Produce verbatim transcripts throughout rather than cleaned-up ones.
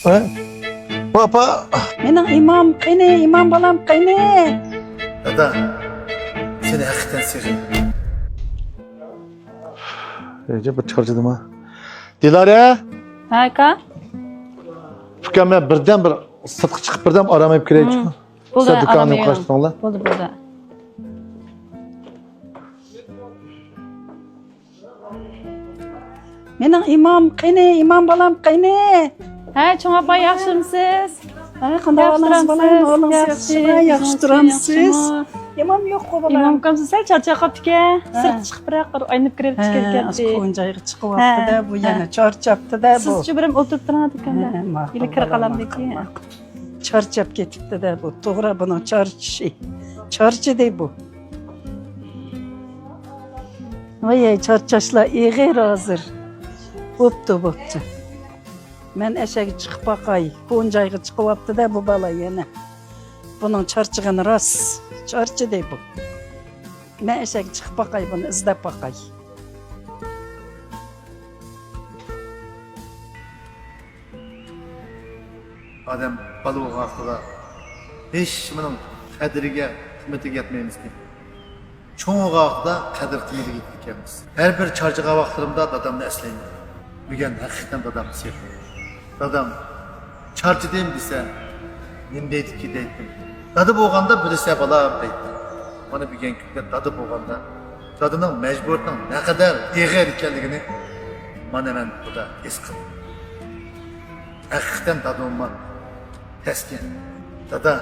ھە؟ ئاپا! مېنىڭ ئىمام قېنى، ئىمام بالام قېنى؟ دادا، سېنى ھەقىقەتەن سېغىندىم. ئەجەب بىر چارچىدىم ھە. دىلارە! ھە، ئاكا؟ ئۇكام، مەن بىردەم بىر سىرتقا چىقىپ بىردەم ئارام ئېلىپ كىرەيچۇ. بولدى، سىلەر دۇكاننى ئارام ئېلىڭ. قارشى تۇرۇڭلار. بولدى، بولدى. مېنىڭ ئىمام قېنى، ئىمام بالام قېنى؟ ھە، چوڭ ئاپا، ياخشىمسىز؟ ھە، قانداق ئەھۋالىڭىز، بالام؟ ئوغلۇڭىز ياخشىمۇ؟ ياخشى تۇرامسىز؟ يامان يوققۇ، بالام. ئىمام ئۇكام، سىز سەل چارچاپ قاپتىكەن. ھە. سىرتقا چىقىپ بىراق ئايلىنىپ كىرىپ ھە، كەتتى. كونا جايغا چىقىۋاپتۇ-دە، بۇ ھە. يەنە چارچاپتۇ-دە، بۇ. سىزچە بىر ئولتۇرۇپ تۇرۇڭ دۇكاندا. ھە، ماقۇل، ئىلى كىرىپ قالامدىكىن. ماقۇل. چارچاپ كېتىپتۇ-دە بۇ. توغرا، بۇنىڭ چارچىشى. چارچىدى بۇ. ۋاي، چارچاشلار ئېغىر ھازىر. بوپتۇ، بوپتۇ. مەن ئەشەگە چىقىپ باقاي. كونا جايغا چىقىۋاپتۇ-دە بۇ بالا يەنە. بۇنىڭ چارچىغىنى راست. چارچىدى بۇ. مەن ئەشەگە چىقىپ باقاي، بۇنى ئىزدەپ باقاي. ئادەم بالا بولغان ۋاقتىدا ھېچنېمىنىڭ قەدرىگە، قىممىتىگە يەتمەيمىزكەن. چوڭ بولغان ۋاقتىدا قەدىر-قىممىتىگە يېتىدىكەنمىز. ھەر بىر چارچىغان ۋاقىتلىرىمدا دادامنى ئەسلەيمەن. بۈگۈن ھەقىقەتەن دادامنى سېغىندىم. دادام، چارچىدىم دېسە، نېمە دەيدىكى دەيتتىم. دادا بولغاندا بىلىسە بالام دەيتتىم. مانا بۈگۈنكى كۈندە دادا بولغاندا، دادىنىڭ مەجبۇرىيىتىنىڭ نەقەدەر ئېغىر ئىكەنلىكىنى مانا مەن بۇدا ھېس قىلدىم. ھەقىقەتەن داداممۇ تەسكەن. دادا،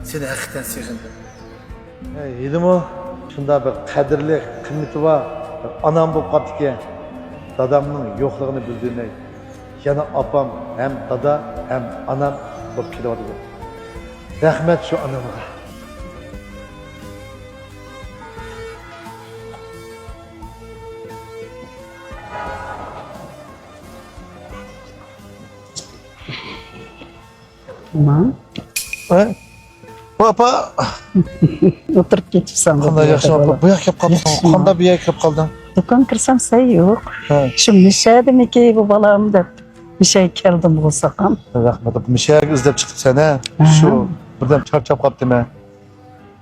سېنى ھەقىقەتەن سېغىندىم. ھەي، ھېلىمۇ شۇنداق بىر قەدىرلىك، قىممىتى بار بىر ئانام بولۇپ قاپتىكەن. دادامنىڭ يوقلۇقىنى بىلدۈرمەي، يەنە ئاپام ھەم دادا ھەم ئانام بولۇپ كېلىۋاتىدۇ. رەھمەت شۇ ئانامغا. ماڭ. ھە؟ ئاپا! ئولتۇرۇپ كېتىپسەن. قانداق ياخشى ئاپا؟ بۇ ياققا كېلىپ قاپسەن. قانداق بۇ ياققا كېلىپ قالدىڭ؟ دۇكان كىرسەم سەن يوق. ھە. شۇ مىشەدىمىكى بۇ بالام دەپ مىشەگە كەلدىم بولساقام. رەھمەت ئاپا. مىشەگە ئىزدەپ چىقىپسەن ھە؟ ھە. شۇ بىردەم چارچاپ قاپتىمەن.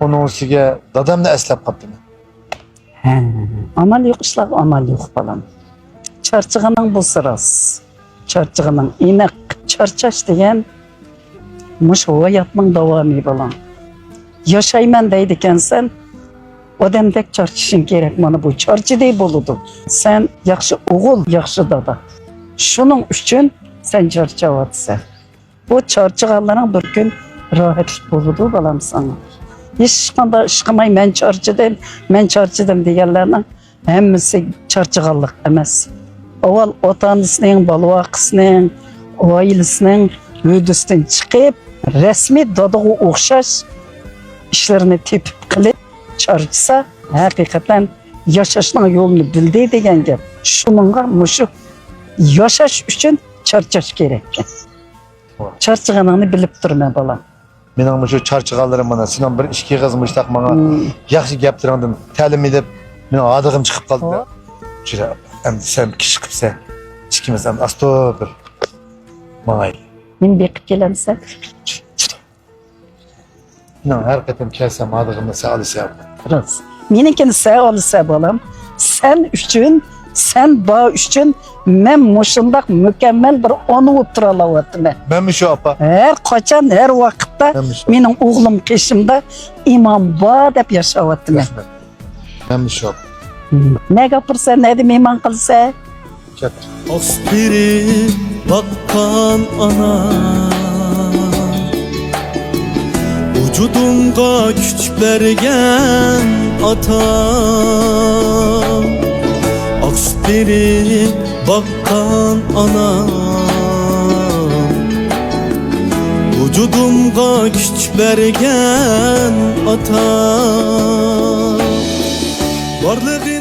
ئۇنىڭ ئۈستىگە دادامنى ئەسلەپ قاپتىمەن. ھە، ئامال يوق ئىشلارغا ئامال يوق، بالام. چارچىغىنىڭ بولسا راست، چارچىغىنىڭ ئېنىق. چارچاش دېگەن مۇشۇ ھاياتنىڭ داۋامى، بالام. ياشايمەن دەيدىكەنسەن، ئادەمدەك چارچىشىڭ كېرەك. مانا بۇ چارچىدى بولىدۇ. سەن ياخشى ئوغۇل، ياخشى دادا. شۇنىڭ ئۈچۈن سەن چارچاۋاتىسەن. بۇ چارچىغانلىرىڭ بىر كۈن راھەتلىك بولىدۇ، بالام، ساڭا. ھېچقانداق ئىش قىلماي، مەن چارچىدىم، مەن چارچىدىم دېگەنلەرنىڭ ھەممىسى چارچىغانلىق ئەمەس. ئاۋۋال ئاتا-ئانىسىنىڭ، بالا-ۋاقىسىنىڭ، ئائىلىسىنىڭ ھۆددىسىدىن چىقىپ، رەسمىي دادىغا ئوخشاش ئىشلىرىنى تېپىپ قىلىپ چارچىسا، ھەقىقەتەن ياشاشنىڭ يولىنى بىلدى دېگەن گەپ. شۇنىڭغا مۇشۇ ياشاش ئۈچۈن چارچاش كېرەككەن. چارچىغىنىڭنى بىلىپ تۇرىمەن، بالام. مېنىڭ مۇشۇ چارچىغانلىرىم مانا، سېنىڭ بىر ئىككى ئېغىز مۇشۇنداق ماڭا ياخشى گەپلىرىڭدىن تەلىم ئېلىپ، مېنىڭ ھاردۇقۇم چىقىپ قالدى. جۈرە، ئەمدى سەن كىشى قىپسەن. ئىككىمىز ئەمدى ئاستا بىر ماڭايلى. مېنى بېقىپ كېلەمسەن؟ مېنىڭ ھەر قېتىم كەلسەم ھاردۇقۇمنى سەن ئالىسەن. راست. مېنىڭكىنى سەن ئالىسەن، بالام. سەن ئۈچۈن، سەن بار ئۈچۈن مەن مۇشۇنداق مۇكەممەل بىر ئانا بولۇپ تۇرالاۋاتىمەن. مەنمۇ شۇ، ئاپا. ھەر قاچان، ھەر ۋاقىتتا مەنمۇ شۇ. مېنىڭ ئوغلۇم قېشىمدا، ئىمام بار دەپ ياشاۋاتىمەن. رەھمەت. مەنمۇ شۇ، ئاپا. نەگە ئاپىرىسەن، نەدە مېھمان قىلىسەن؟ ئاستىرى باققان ئانا، ۋۇجۇدۇمغا كۈچ بەرگەن ئاتا. ئاستىرى باققان ئانا، ۋۇجۇدۇمغا كۈچ بەرگەن ئاتا. بارلىقى